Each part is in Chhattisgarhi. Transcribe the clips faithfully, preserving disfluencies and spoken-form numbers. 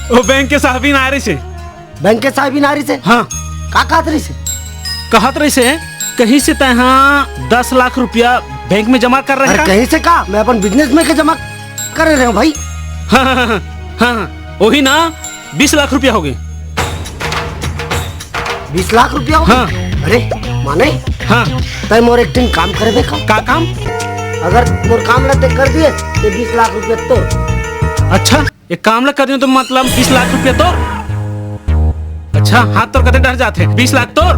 वो बैंक के साहबिन आ रहिसे। बैंक के साहबिन आ रहिसे? हाँ। का कहत रहिसे? कहत रहिसे, कहिसे तैं हा दस लाख रुपया बैंक में जमा कर रहे अरे का? कहीं से का? मैं अपन बिजनेस में के जमा करे रहे हूँ भाई। हाँ, हाँ, हाँ, हाँ, हाँ, वही ना, बीस लाख रुपया हो गए। बीस लाख रुपया हो गए? हाँ। अरे, माने? हाँ। तैं मोर एक ठिन काम करबे का? का काम? अगर मोर काम ला तैं कर दिए, तो बीस लाख रुपया तोर। अच्छा, एक काम ला कर दियो तो मतलब बीस लाख रुपया तोर? अच्छा, हाथ तोर कते डर जाथे? बीस लाख तोर?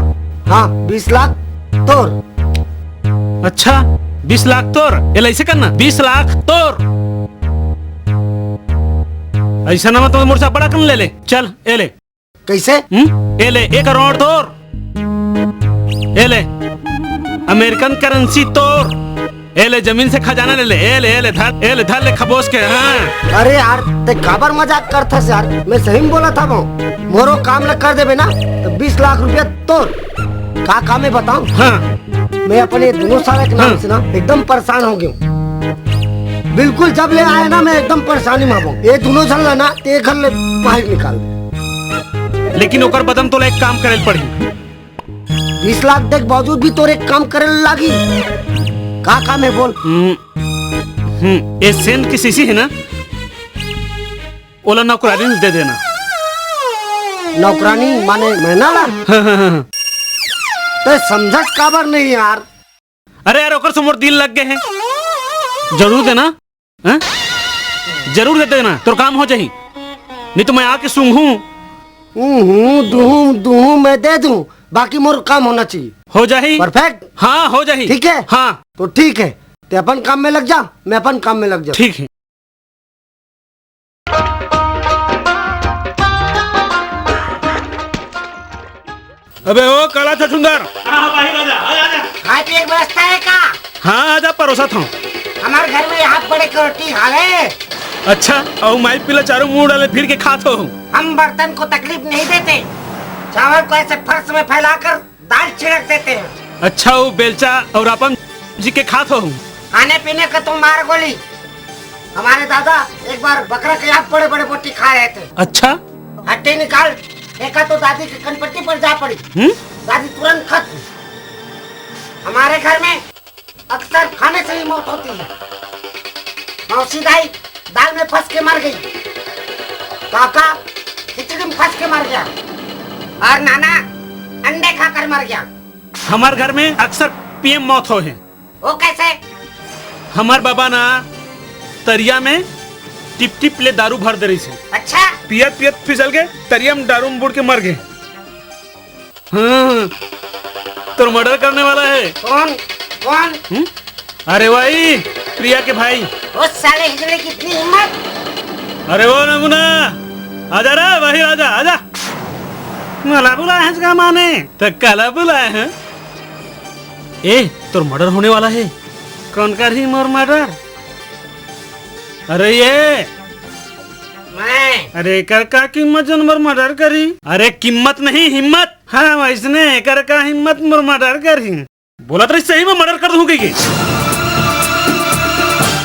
हाँ, बीस लाख तोर। अच्छा, बीस लाख तोर, ये ऐसे करना, बीस लाख तोर। ऐसा ना मत मोर से बड़ा कन ले ले, चल, ए ले। कैसे? हम्म? ए ले, एक करोड़ तोर। ए ले, अमेरिकन करेंसी तोर। ए ले, जमीन से खजाना ले ले। ए ले, ए ले, धर, ए ले, धर ले खबोस के, हाँ। अरे यार, तैं काबर मजाक करथस यार? मैं सही में बोलत हवं। मोरो काम ला कर देबे ना, तो बीस लाख रुपया तोर। का काम है बताओ? हाँ। मैं अपन ये दोनों साले के नाम हाँ। से ना एकदम परेशान हो गया हूँ। बिल्कुल, जब ले आए ना, मैं एकदम परेशानी में हूँ। ये दोनों झन ला ना, ते घर ले बाहर निकाल दे। लेकिन ओकर बदन तोला एक काम करे पड़ही। बीस लाख देख बावजूद भी तोर एक काम करे लागी। का काम है बोल? हम्म, हम्म, ये सेंध की शीशी है ना, ओला नौकरानी दे देना। नौकरानी माने मैना ला? हाँ, हाँ, हाँ, हाँ। तैं समझस काबर नहीं यार? अरे यार, ओकर से मोर दिल लग गए हैं। जरूर देना, हाँ? जरूर दे देना, तोर काम हो जाही। नहीं तो मैं आके सूंघूं। हूँ, दूहूं, दूहूं मैं दे दूं, बाकी मोर काम होना चाहिए। हो जाही। परफेक्ट। हाँ, हो जाही। ठीक है? हाँ। तो ठीक है, तैं अपन काम में लग जा, मैं अपन काम में लग जा। ठीक है। अबे ओ काला छछुंदर। हाँ भाई राजा, आ जा, आ जा। खाए पिए के व्यवस्था है का? हाँ, आजा, परोसत हूँ। हमारे घर में यहाँ बड़े के रोटी हावे। अच्छा, अउ माई पीला चारों मुंह डाले भीड़ के खात हो। हम बर्तन को तकलीफ नहीं देते, चावल को ऐसे फर्श में फैलाकर दाल छिड़क देते हैं। अच्छा, वो बेलचा और अपन जी के खात हो। खाने पीने का तो मार गोली। हमारे दादा एक बार बकरा के यहाँ बड़े बड़े बोटी खा रहे थे। अच्छा। हड्डी निकाल फेंका तो दादी की कनपट्टी पर जा पड़ी। हम्म? दादी तुरंत खत्म। हमारे घर में अक्सर खाने से ही मौत होती है। मौसी दाई दाल में फंस के मर गई, काका खिचड़ी में फंस के मर गया, और नाना अंडे खाकर मर गया। हमार घर में अक्सर पीएम मौत हो है। वो कैसे? हमार बाबा ना तरिया में टिप टिप ले दारू भर दे रहिसे। अच्छा। पियत पियत फिसल के तरिया में दारू में बुड़ के मर गए। हाँ, तोर मर्डर करने वाला है। कौन? कौन? हम्म? अरे वही, प्रिया के भाई। ओ साले हिजड़े की इतनी हिम्मत? अरे वो नमूना, आजा रे, वही आजा, आजा। मला बुलाए हैं इसका माने? तो काला बुलाए हैं? ए, तोर मर्डर होने वाला है। कौन करही मोर मर्डर? अरे ये। मैं। अरे एकर का कीमत जौन मोर मर्डर करही? अरे कीमत नहीं, हिम्मत। हाँ, वैसने एकर का हिम्मत मोर मर्डर करही। बोलत रहिस सही में मर्डर कर दूं कहिके।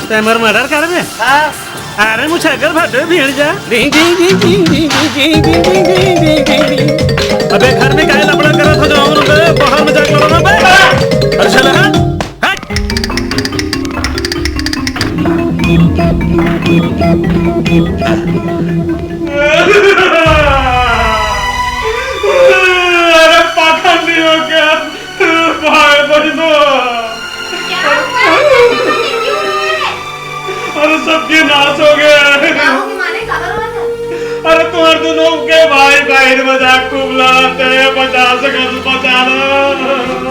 तैं मोर मर्डर करबे? हाँ। अरे मुझे अगर भर दे भीड़ जा। अबे घर में काहे लफड़ा करत हो जो हम लोग बाहर में जाके लड़ो ना बे। अरे चल हट। हट। अरे पाखंडी हो गया। भाई बहनों। क्या हुआ है? तुम क्यों रो रहे? अरे सबके नाश हो गया। क्या हो गया माने, काबर रोवत है? अरे तुम्हारे दोनों के भाई बाहर मजाक खूब लड़ाते हैं, पचास घर बचा लो।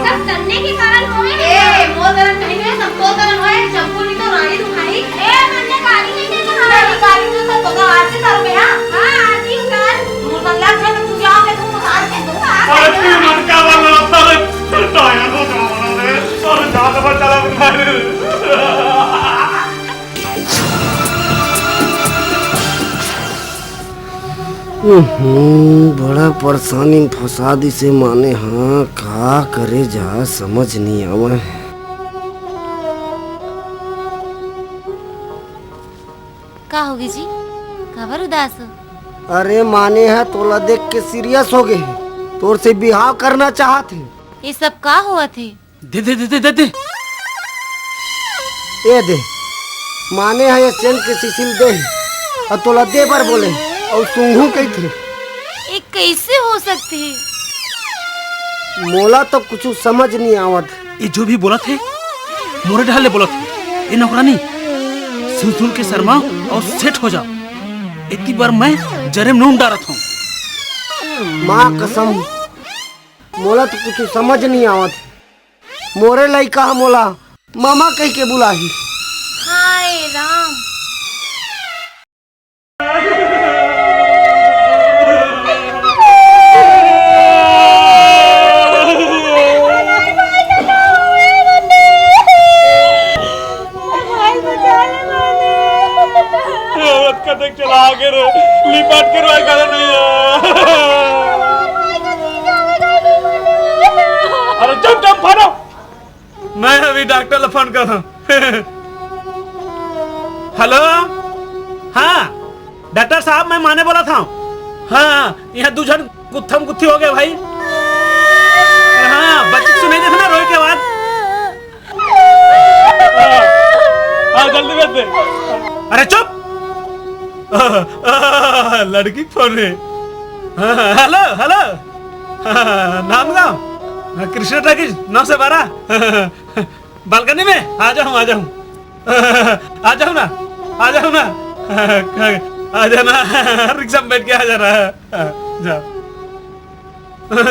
सब तन्ने के कारण हो रहे हैं। ए, मोर कारण नहीं है, सबको कारण हो है, जब को नहीं तो रानी तुम्हारी। ए, मन्ने गाली नहीं देते हमारी। गाली तो सब होगा, आज से करो मेरा। हाँ, आज ही उतार। मोर बदला अच्छा तो तुझे आओगे, तुम उतार के दूंगा। अरे तू मन का बदला, अरे टायर हो जा रहा है, अरे जान बचा ला तुम्हारे। उहुं, बड़ा परेशानी में फंसा दिसे माने हा, का करे जा समझ नहीं आवे। का होगे जी? काबर उदास हो? अरे, माने ह तोला देख के सीरियस हो गे हे, तोर से बिहाव करना चाहत हे। ये सब का होवत हे? दे दे दे दे दे दे। ए दे, माने ह ये सेंट के सीसी ल दे हे, अउ तोला दे बर बोले हे, अउ सूंघहूं कहिथे। ये कइसे हो सकथे? मोला तो कुछु समझ नइ आवत। ये जो भी बोलत हे, मोरे डहर ले बोलत हे। ये नौकरानी, सुन सुन के शर्मा अउ सेठ हो जा। एती बर मैं जरे म नून डारत हंव। माँ कसम, मोला तो कुछु समझ नइ आवत हे। मोरे लइका ह मोला मामा कहिके बुलाही। हाय राम। औरत का देख चला आगे रे, लिपट के रोए गाना नहीं है। अरे चुप चुप फाड़ो, मैं अभी डॉक्टर ला फोन करता हूँ। हेलो, हाँ डॉक्टर साहब, मैं माने बोलत हंव। हाँ, यहाँ दू झन गुत्थम गुत्थी हो गए भाई। अरे हाँ, बच्चे सुनाई देथे ना रोए के आवाज। हाँ, हाँ, जल्दी भेज दे। अरे चुप। लड़की के फोन हे। हाँ, हेलो, हेलो। हाँ, नाम गाँव। हाँ, कृष्णा टॉकीज, नौ से बारह। बालकनी में आ जाऊं, आ जाऊं। आ जाऊं ना, आ जाऊं ना। आ जाना, रिक्शा में बैठ के आ जाना। जाओ,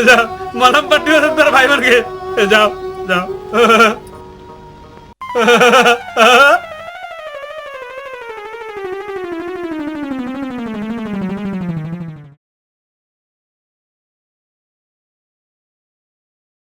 जाओ, मलम पट्टी हो सकता है भाई बन के। जाओ, जाओ।